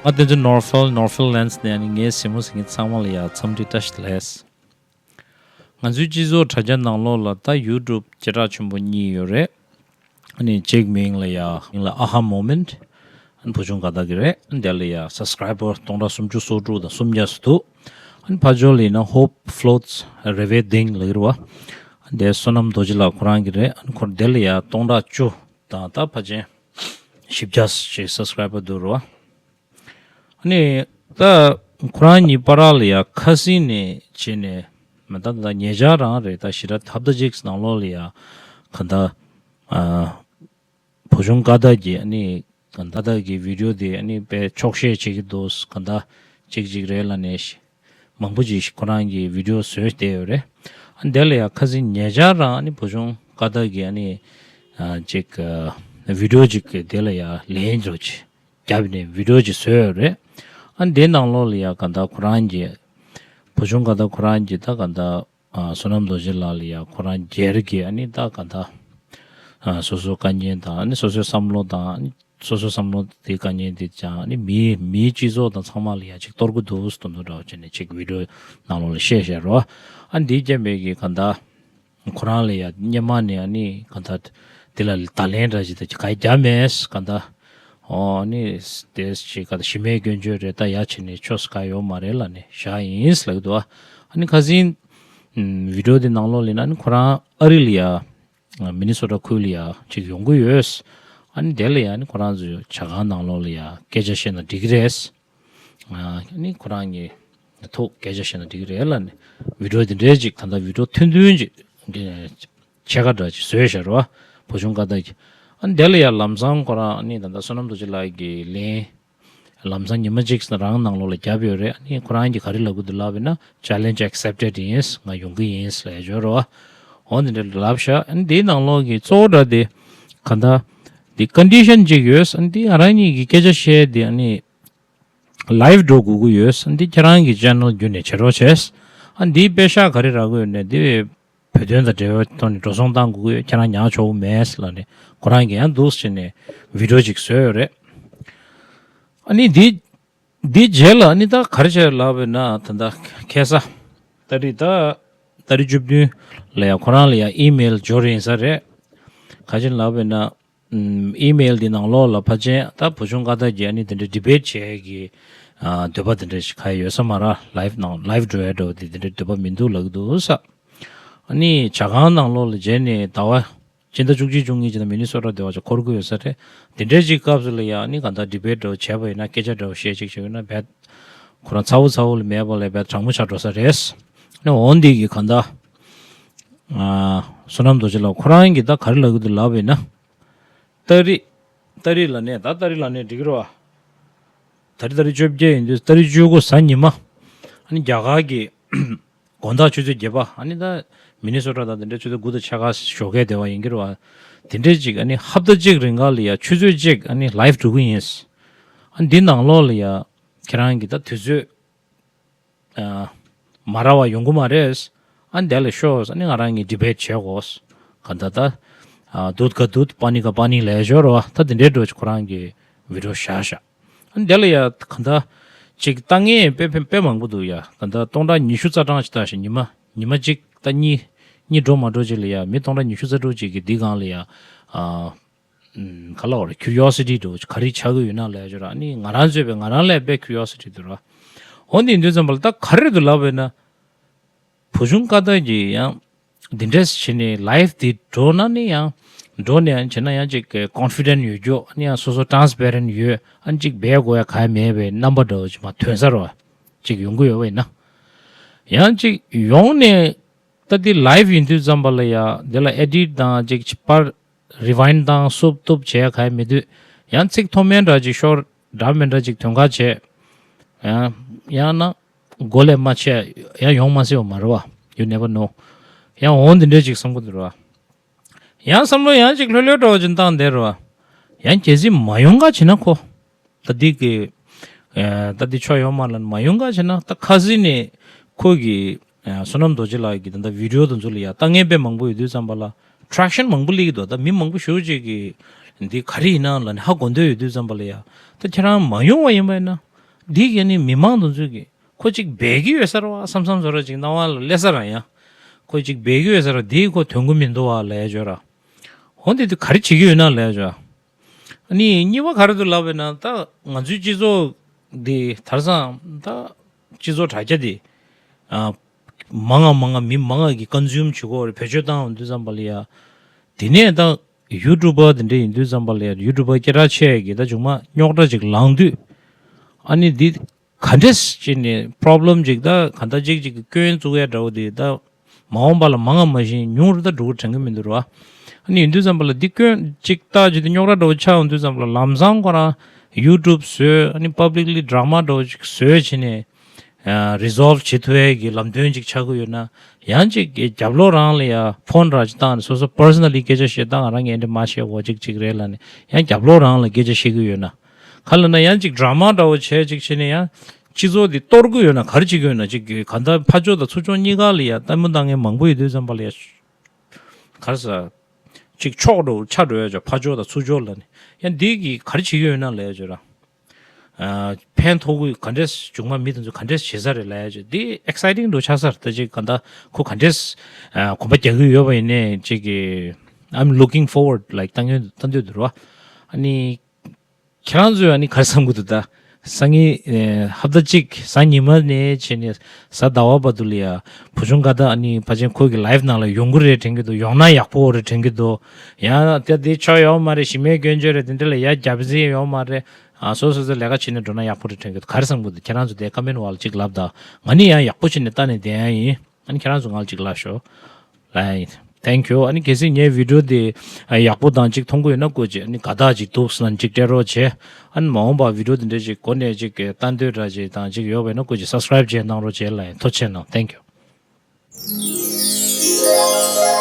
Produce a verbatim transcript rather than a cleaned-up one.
ང་དེ་ཚོ་ནོར་ཧྥལ་ནོར་ཧྥལ་ལན་སི་ནས་ཨ་ནི་ངའི་གཟིགས་མོ་གཟིགས་མཁན་ཚང་མ་ལ་ཡ་འཚམས་འདྲི་བཀྲ་ཤིས་བདེ་ལེགས། ང་ཚོའི་སྤྱི་ཚོགས་དྲ་རྒྱ་ནང་ལོགས་ལ་ད་ཡུ་ཊུབ་བྱེ་བྲག་ཆེན་པོ་གཉིས་ཡོད་རེད། ཨ་ནི་གཅིག་མིང་ལ་ཡ་མིང་ལ་ཨ་ཧ་མོ་མེན་ཊི། ཨ་ནི་བུ་ཆུང་ཀ་དག་གི་རེད། ཨ་ནི་དེ་ལ་ཡ་སབ་སི་ཀ་རའི་བར་སྟོང་ཕྲག་སུམ་ཅུ་སོ་དྲུག་དང་སུམ་བརྒྱ་ཙམ་འདུག་ཨ་ནི་ཕར་ཕྱོགས་ལ་ཡིན་ན་ཧོབ་ཕི་ལོ་ཊི་སི་རེ་ཝེ་ཏིང་ལབ་ཀྱི་རེད་བ། ཨ་ནི་དེ་བསོད་ནམས་རྡོ་རྗེ་ལགས་ཁོ་རང་གི་རེད། ཨ་ནི་ཁོ་དེ་ལ་ཡ་སྟོང་ཕྲག་བཅུ་དང་ད་ཕལ་ཆེར་བཞི་བརྒྱ་ཅིག་སབ་སི་ཀ་རའི་བར་འདུག་རེད་བ། ཨ་ནི་ད་ཁོ་རང་གཉིས་བར་ལ་ཡ་ཁ་སང་ནས་བྱས་ནས་མ་ད་ད་ཉེ་ཆར་རང་རེད། ད་ཞེ་དྲག་ཧབ་ཏ་གཅིག་ནང་ལོགས་ལ་ཡ་ག་ད་ཨ་བུ་ཆུང་ཀ་དག་གི་ཨ་ནི་ག་ད་དག་གི་བི་ཌིའོ་དེ་ཨ་ནི་དཔེ་འཁྱོག་བཤད་བྱེད་ཀྱི་འདུག་ག་ད་གཅིག་གཅིག་རེད་ལབ་ནས་མང་པོ་ཅིག་ཁོ་རང་གི་བི་ཌིའོ་བཟོས་བསྡད་ཡོད་རེད། ཨ་ནི་དེ་ལ་ཡ་ཁ་སང་ཉེ་ཆར་རང་ཨ་ནི་བུ་ཆུང་ཀ་དག་གི་ཨ་ནི་ཨ་ཅིག་ཨ་བི་ཌིའོ་ཅིག་གི་དེ་ལ་ཡ་ལན་འདྲ་ཅིག་བརྒྱབ་ནས་བི་ཌིའོ་ཅིག་བཟོས་ཡོད་རེད། ཨ་ནི་དེའི་ནང་ལོགས་ལ་ཡ་ག་ད་ཁོ་རང་གི་བུ་ཆུང་ཀ་དག་ཁོ་རང་གི་ད་ག་ད་ཨ་བསོད་ནམས་རྡོ་རྗེ་ལགས་ལ་ཡ་ཁོ་རང་སྒེར་གྱི་ཨ་ནི་ད་ག་ད་ཨ་སོ་སོའི་དཀའ་ངལ་དང་ཨ་ནི་སོ་སོའི་བསམ་བློ་དང་ཨ་ནི་སོ་སོའི་བསམ་བློ་དེའི་དཀའ་ངལ་དེ་ཀྱང་ཨ་ནི་མིའི་མིའི་སྤྱི་ཚོགས་དང་ཚང་མ་ལ་ཡ་ཅིག་གཏོར་གི་འདུག་ཟེར་དོན་དུ་འདྲ་བ་བྱས་ནས་ཅིག་བི་ཌིའོ་ནང་ལོགས་ལ་བཤད་བཤད་རོགས། ཨ་ནི་དེའི་རྐྱེན་པས་ཀྱི་ག་ད་ཁོ་རང་ལ་ཡ་སྔོན་མ་ནས་ཨ་ནི་ག་ད་དེ་ལ་བརྡ་ལན་འདྲ་ཞིག་ད་ག་རྒྱབ་མེད་ག་ད། ཨོ་ཨ་ནི་དེ་ཞིག་ག་ད་གཞི་མེད་སྐྱོན་བརྗོད་རེད། ད་ཡ་བྱས་ནས་ཆོས་ག་ཡོད་མ་རེད་ལབ་ནས་བཞག་ཡིན་ལབ་ཀྱི་འདུག་ཨ་ནི་ཁ་སང་ཨམ་བི་ཌིའོ་དེ་ནང་ལོགས་ལ་ཡིན་ན་ཨ་ནི་ཁོ་རང་ཨ་རི་ལ་ཡ་མི་ནི་སོ་ཊ་ཁུལ་ལ་ཡ་ཅིག་ཡོང་གི་ཡོད། ཨ་ནི་དེ་ལ་ཡ་ཨ་ནི་ཁོ་རང་ཚོའི་ཇ་ཁང་ནང་ལོགས་ལ་ཡ་སྐད་ཆ་བཤད་ན་འགྲིག་གི་རེད། ཨ་ནི་ཁོ་རང་གི་ཐུག་སྐད་ཆ་བཤད་ན་འགྲིག་གི་རེད་ལབ་ནས་བི་ཌིའོ་དེ་འདྲའི་ཅིག་ད་ལྟ་བི་ཌིའོ་ཐུང་ཐུང་ཅིག་ཕྱེད་ཀ་འདྲ་ཅིག་བཟོས་བཞག་རེད་བ། བུ་ཆུང་ཀ་དག་གི་ཨ་ནི་དེ་ལ་ཡ་ལམ་སང་ཁོ་རང་ཨ་ནི་ད་ལྟ་བསོད་ནམས་རྡོ་རྗེ་ལགས་ཀྱི་ལན་ལམ་སང་ཉི་མ་གཅིག་རང་ནང་ལོགས་ལ་བརྒྱབ་ཡོད་རེད། ཨ་ནི་ཁོ་རང་གིས་ག་རེ་ལབ་ཀྱི་འདུག་ལབ་ན་Challenge accepted ཡིན། ང་ཡོང་གི་ཡིན་ལབ་ཡ་ཅིག་ཡོད་རེད་བ། འོ་འདི་འདྲ་ལབ་ཤག་ཨ་ནི་དེའི་ནང་ལོགས་ཀྱི་གཙོ་བོ་འདྲ་དེ་ག་ད་དེ་ཀོན་ཌི་ཤན་ཅིག་ཡོད། ཨ་ནི་དེ་ང་རང་གཉིས་ཀྱི་སྐད་ཆ་བཤད་དེ་ཨ་ནི་ལའིབ་འགྲོ་དགོས་ཀྱི་ཡོད། ཨ་ནི་འདི་ཁྱེད་རང་གི་ཆེ་ནལ་བརྒྱུད་ནས་བྱེད་རོགས་བྱས། ཨ་ནི་འདིའི་པེ་ཤག་ག་རེ་རག་གི་ཡོད་ནས་འདི་བོད་དོན་དང་འབྲེལ་བའི་ཐོག་ནས་འགྲོ་སོང་བཏང་དགོས་ཀྱི་ཡོད། ཁྱེད་རང་ཉར་ཆོག་གི་མེད་ལབ་ནས་ཁོ་རང་གིས་ཡང་འདུག་སེ་བྱས་ནས་བི་ཌིའོ་ཅིག་བཟོས་ཡོད་རེད། ཨ་ནི་འདི་འདི་རྗེས་ལ་ཨ་ནི་ད་ག་རེ་བྱས་ལབ་པས་ན་ད་ལྟ་ཁ་སང་ཏ་རིག་ད་ཏ་རིག་བཅུ་བདུན་ལ་ཡང་ཁོ་རང་ལ་ཡང་ཨི་མེལ་འབྱོར་ཡིན་ས་རེད། ག་ཅི་ལབ་པས་ན། ཨམ་ཨི་མེལ་འདི་ནང་ལོགས་ལ་ཕལ་ཆེར་ད་བུ་ཆུང་ཀ་དག་གིས་ཨ་ནི་དེ་འདྲའི་ཌི་བེཊ་བྱེད་ཀྱི་ཨ་འདོད་པ་དེ་འདྲ་ཞིག་ག་ཡོད་ས་མ་རེད། ལའིབ་ནང་ལའིབ་འགྲོ་ཡ་འདྲ་བོ་དེ་དེ་འདྲའི་འདོད་པ་མི་འདུག་ལབ་ཀྱི་འདུག་ས། ཨ་ནི་ཇ་ཁང་ནང་ལོགས་ལ་མཇལ་ནས་ཟླ་བ་སྤྱི་ཟླ་བཅུ་གཅིག་བཅུ་གཉིས་ཀྱི་ནང་མི་ནི་སོ་ཊ་དེ་བ་ཅིག་འཁོར་གྱི་ཡོད་ས་རེད། དེ་འདྲའི་ཅིག་སྐབས་སུ་ལ་ཡང་ཨ་ནི་ག་ད་ཌི་བེཊ་འདྲ་བོ་བྱས་པ་ཡིན་ན་སྐད་ཆ་འདྲ་བོ་བཤད་ཅིག་བྱས་ཡོད་ན་བེད་ཁོ་རང་ཚ་བོ་ཚ་བོ་ལ་མེད་པ་ལས་བེད་གྲང་མོ་ཆགས་འགྲོ་ས་རེད། ཨ་ནི་འོན་འདི་གི་ག་ད་ཨ་བསོད་ནམས་རྡོ་རྗེ་ལགས་ཁོ་རང་གིས་ད་ག་རེ་ལབ་ཀྱི་འདུག་ལབ་པས་ན། ཏ་རིག་ཏ་རིག་ལབ་ནས་ད་ཏ་རིག་ལབ་ནས་འགྲིག་གི་རེད་བ། ད་རིག་ཏ་རིག་བཅོ་བརྒྱད་ཡིན་དུས་ཏ་རིག་བཅུ་དགུ་གཟའ་ཉི་མ། ཨ་ནི་རྒྱ་གར་གྱི་དགོང་དག་ཆུ་ཚོད་བརྒྱད་པ། ཨ་ནི་ད་མི་ནི་སོ་ཊ་དང་དེ་འདྲའི་ཆུ་ཚོད་དགུ་དང་ཕྱེད་ཀ་ཞོགས་ཀས་དེ་བ་ཡིན་གྱི་རེད་བ། དེ་འདྲའི་ཅིག་ཨ་ནི་ཧབ་ཏ་གཅིག་རིང་ག་ལ་ཡ་ཆུ་ཚོད་གཅིག་ཨ་ནི་ལའིབ་འགྲོ་གི་ཡིན། ཨ་ནི་འདི་ནང་ལོགས་ལ་ཡ་ཁྱེད་རང་གི་ད་དུས་ཚོད་ཨ་མ་རག་པ་ཡོང་གི་མ་རེད། ཨ་ནི་དེ་ལ་ཤོག་ཨ་ནི་ང་རང་གིས་ཌི་བེཊ་བྱེད་དགོས། ག་ད་ད་ཨ་དུད་ག་དུད་པ་ནི་ག་པ་ནི་ལས་ཞོར་བ་ད་དེ་འདྲའི་འགྲོ་ཅིག་ཁོ་རང་གི་བི་ཌིའོ་བཞག་བཞག་ཨ་ནི་དེ་ལ་ཡ་ག་ད་ཅིག་ལྟ་མཁན་དཔེ་དཔེ་དཔེ་མང་པོ་འདུག་ཡ། ག་ད་སྟོང་ཕྲག་ཉི་ཤུ་རྩ་གྲངས་ཅིག་ལྟ་ཞིག་ཉི་མ་ཉི་མ་གཅིག་ད་གཉིས་གཉིས་འགྲོ་མ་འགྲོ་ཅིག་ལ་ཡ་མི་སྟོང་ཕྲག་ཉི་ཤུ་རྩ་དྲུག་ཅིག་གིས་འདི་སྒང་ལ་ཡ་ཨ་ག་ལ་བར་ཁྱུ་རི་ཡོ་སི་ཊི་འདྲ་བོ་ག་རེ་ཆགས་ཀྱི་ཡོད་ན་ལབ་ཡ་ཅིག་ར། ཨ་ནི་ང་རང་ཚོས་པས་ང་རང་ལ་དཔེ་ཁྱུ་རི་ཡོ་སི་ཊི་འདུག་ར། འོ་འདི་ཡིན་དུས་ཙམ་པ་ལ་ད་ག་རེ་འདུག་ལབ་པས་ན། བུ་ཆུང་ཀ་དག་གིས་ཡང་འདི་འདྲས་བྱས་ནས་ལའིབ་འདི་འགྲོ་ན་ནི་ཡང་འགྲོ་ནས་ཡང་བྱས་ན་ཡང་ཅིག་ཀོན་ཕི་ཌེན་ཊི་ཡོད་རྒྱུ། ཨ་ནི་ཡང་སོ་སོ་ཊ་རན་སི་པེ་རེན་ཊི་ཡོད། ཨ་ནི་ཅིག་སྦས་དགོས་ཡ་ག་ཡ་མེད་པའི་རྣམ་པ་འདྲ་བོ་ཅིག་མར་ཐོན་ས་རེད་བ། ཅིག་ཡོང་གི་ཡོད་པ་ཡིན་ན། ཡང་ཅིག་ཡོང་ནས་ད་འདི་ལའིབ་ཡིན་དུས་ཙམ་པ་ལ་ཡ་འདི་ལ་ཨེ་ཌིཊ་དང་ཅིག་ཕར་རི་ཝའིན་དང་སུབ་ཏུབ་བྱས་ག་ཡ་མེད་དུས། ཡང་ཚིག་མཐོ་དམན་འདྲ་ཅིག་ཤོར་འདྲ་མི་འདྲ་ཅིག་དོན་ཁ་བྱས། ཡང་ཡང་ན་མགོ་ལས་མ་ཆད་ཡང་ཡོང་མ་སྲིད་པ་མ་རེད་བ། You never know. ཡང་འོང་འདི་འདྲ་ཅིག་བསམ་གི་འདུག་རེད་བ། ཡང་བསམ་བློ་ཡང་ཅིག་ལྷོད་ལྷོད་འདྲ་བོ་ཅིག་བཏང་བསྡད་རེད་བ། ཡང་གལ་སྲིད་མ་ཡོང་ག་བྱེད་ན་ཁོ། ད་འདི་གི་ཨ་ད་འདི་ཆོ་ཡོང་མ་ལ་མ་ཡོང་ག་བྱེད་ན་ད་ཁ་སང་ནས་ཁོ་གི་ཨ་བསོད་ནམས་རྡོ་རྗེ་ལགས་ཀྱི་ད་ལྟ་བི་ཌིའོ་དེ་ཚོ་ལ་ཡ་ལྟ་མཁན་དཔེ་མང་པོ་ཡོད་དུས་ཙམ་པ་ལ་ traction མང་པོ་སླེབས་ཀྱི་འདུག་ད་མི་མང་པོ་ཞེ་པོ་ཅིག་གིས་འདི་ག་རེ་ཡིན་ན་ལབ་ནས་ཧ་གོ་འདོད་ཡོད་དུས་ཙམ་པ་ལ་ཡ། ད་ཁྱེད་རང་མ་ཡོང་བ་ཡིན་པ་ཡིན་ན། འདི་ག་ནི་མི་མང་དེ་ཚོས་ཀྱི་ཁོ་གཅིག་འབད་ཀྱི་ཡོད་ས་རེད་བ་བསམ་བསམ་བཟོ་འདྲ་ཅིག་སྣང་བ་ལ་སླེབས་ས་རེད་ཡ། ཁོ་གཅིག་འབད་ཀྱི་ཡོད་ས་རེད། འདི་གིས་ཁོ་དོན་གྱི་མི་འདུག་བ་ལབ་ཡ་ཅིག་ཡོད་ར། འོ་འདི་དུས་ག་རེ་བྱེད་ཀྱི་ཡོད་ན་ལབ་ཡ་ཅིག་ཡོད་ར། ཨ་ནི་གཉིས་པ་ག་རེ་འདུག་ལབ་པ་ཡིན་ན། ད་ང་ཚོའི་སྤྱི་ཚོགས་འདི་དེང་སང་ད་སྤྱི་ཚོགས་དྲ་རྒྱ་འདི་ཨ་མང་ང་མང་ང་མི་མང་ང་གིས་ཀོན་སིའུམ་བྱེད་ཀྱི་ཡོད་རེད། བེད་སྤྱོད་བཏང་ཡོང་དུས་ཙམ་པ་ལ་ཡ། དེ་ནས་ད་ཡུ་ཊུབ་པ་དེ་འདྲ་ཡིན་དུས་ཙམ་པ་ལ་ཡ། ཡུ་ཊུབ་པ་སྐད་གྲགས་ཆེ་གི་ད་ཅུང་མ་རྙོག་དྲ་ཅིག་ལངས་དུས། ཨ་ནི་འདི་ག་འདྲས་བྱས་ནས་པོ་རོབ་ལེམ་ཅིག་ད་ག་འདྲ་ཅིག་ཅིག་གི་སྐྱོན་བཙུགས་ཡ་འདྲ་བོ་དེ་ད་མ་འོངས་པ་ལ་མང་ང་མ་ཤེས་ཉུང་རུ་ད་འགྲོ་གི་དྲན་གི་མི་འདུག་ར། ཨ་ནི་ཡིན་དུས་ཙམ་པ་ལ་འདི་སྐྱོན་ཅིག་ད་ཅིག་དེ་རྙོག་དྲ་འདྲ་བོ་ཆགས་ཡོང་དུས་ཙམ་པ་ལ་ལམ་སང་ཁོ་རང་ཡུ་ཊུབ་བཟོས། ཨ་ནི་པབ་ལིག་ལི་ཌ་ར་མ་འདྲ་བོ་ཅིག་བཟོས་བྱས་ནས་རི་སོལ་བ་བྱེད་ཐུབ་ཡ་གི་ལམ་སྟོན་ཅིག་ཆགས་ཀྱི་ཡོད་ན། ཡང་ཅིག་རྒྱབ་ལོགས་རང་ལ་ཡ་ཕོན་འདྲ་ཅིག་བཏང་ནས་སོ་སོ་པར་སོ་ནལ་ལི་སྐད་ཆ་བཤད། ད་ང་རང་གིས་འདི་མ་བཤད་འོ་ཅིག་ཅིག་རེད་ལབ་ནས་ཡང་རྒྱབ་ལོགས་རང་ལ་སྐད་ཆ་བཤད་ཀྱི་ཡོད་ན། ག་ལབ་ན་ཡང་ཅིག་ཌ་ར་མ་འདྲ་བོ་བྱས་ཅིག་བྱས་ནས་ཡང་སྤྱི་ཚོགས་འདི་གཏོར་གྱི་ཡོད་ན་ག་རེ་བྱེད་ཀྱི་ཡོད་ན། ཅིག་གི་ག་འདྲ་ཕར་ཕྱོགས་དང་ཚུར་ཕྱོགས་གཉིས་ཀ་ལ་ཡ་ལྟད་མོ་ལྟ་མཁན་མང་པོ་ཡོད་དུས་ཙམ་པ་ལ་ཡ། ག་རེ་ཟ། ཅིག་ཕྱོགས་འགྲོ་ཆགས་འགྲོ་ཡ་ཅིག་ཕར་ཕྱོགས་དང་ཚུར་ཕྱོགས་ལབ་ནས་ཡང་འདི་གི་ག་རེ་བྱེད་ཀྱི་ཡོད་ན་ལབ་ཡ་ཅིག་ར། ཨ་ཕན་ཐོགས་ཀྱི་ག་འདྲས་བྱུང་མ་མི་དེ་ཚོ་ག་འདྲས་བྱེད་ས་རེད་ལབ་ཡ་ཅིག་འདི་ཨེག་སའི་ཊིང་འདྲ་ཆགས་ས་རེད། ད་ཅིག་ག་འདྲ་ཁོ་ག་འདྲས་ཨ་གོམ་པ་རྒྱག་གི་ཡོད་པ་ཡིན་ནའི་ཅིག་གི་I'm looking forward, like ལྟ་ངན་ལྟ་འདོད་འདུག་ར། ཨ་ནི་ཁྱེད་རང་ཚོས་ཨ་ནི་ག་རེ་བསམ་གྱི་འདུག་ད་སང་ཉིན་ཨེ་ཧབ་ཏ་གཅིག་གཟའ་ཉི་མ་ནས་བྱས་ནས་གཟའ་ཟླ་བ་བར་དུ་ལ་ཡ་བུ་ཆུང་ཀ་ད་ཨ་ནི་ཕལ་ཆེར་ཁོ་གི་ལའིབ་ནང་ལ་ཡོང་གི་རེད་དྲན་གྱི་འདུག་ཡོང་ན་ཡག་པོ་རེད་དྲན་གྱི་འདུག་ཡང་ད་འདི་ཆོ་ཡོད་མ་རེད། གཞི་མེད་སྐྱོན་བརྗོད་རེད། དེ་འདྲ་ལ་ཡ་རྒྱབ་འཛིན་ཡོད་མ་རེད། ཨ་སོ་སོ་སོ་ལས་ཀ་བྱེད་ནས་འགྲོ་ན་ཡག་པོ་རེད་དྲན་གྱི་འདུག་ག་རེ་བསམ་གྱི་འདུག་ཁྱེད་རང་ཚོ་དེ་ཀོ་མེན་ཊི་བར་ལ་ཅིག་ལབ་དང་། ང་ནི་ཡང་ཡག་པོ་བྱས་ནས་ལྟ་ནས་བསྡད་ཡ་ཡིན། ཨ་ནི་ཁྱེད་རང་ཚོ་ང་ལ་ཅིག་ལབ་ཤོག་ལབ་ཡ་ཡིན། Thank you. ཨ་ནི་གལ་སྲིད་ངའི་བི་ཌི་ཡོ་དེ་ཡག་པོ་དང་ཅིག་མཐོང་གི་ཡོད་ན་སྐུ་མཁྱེན། ཨ་ནི་དགའ་རྟགས་ཅིག་འདུག་ཟེར་ན་ཅིག་སྤྲད་རོགས་བྱེད། ཨ་ནི་མ་འོངས་པ་བི་ཌི་ཡོ་དེ་འདྲ་ཅིག་གོ་ནས་ཅིག་ལྟ་འདོད་འདྲ་ཅིག་དང་ཅིག་ཡོད་པ་ཡིན་ན་སྐུ་མཁྱེན་སབ་སི་ཀ་རའིབ་བྱས་གནང་རོགས་བྱེད་ལབ་ཡ་ཡིན། ཐུགས་རྗེ་ཆེ་གནང་། Thank you.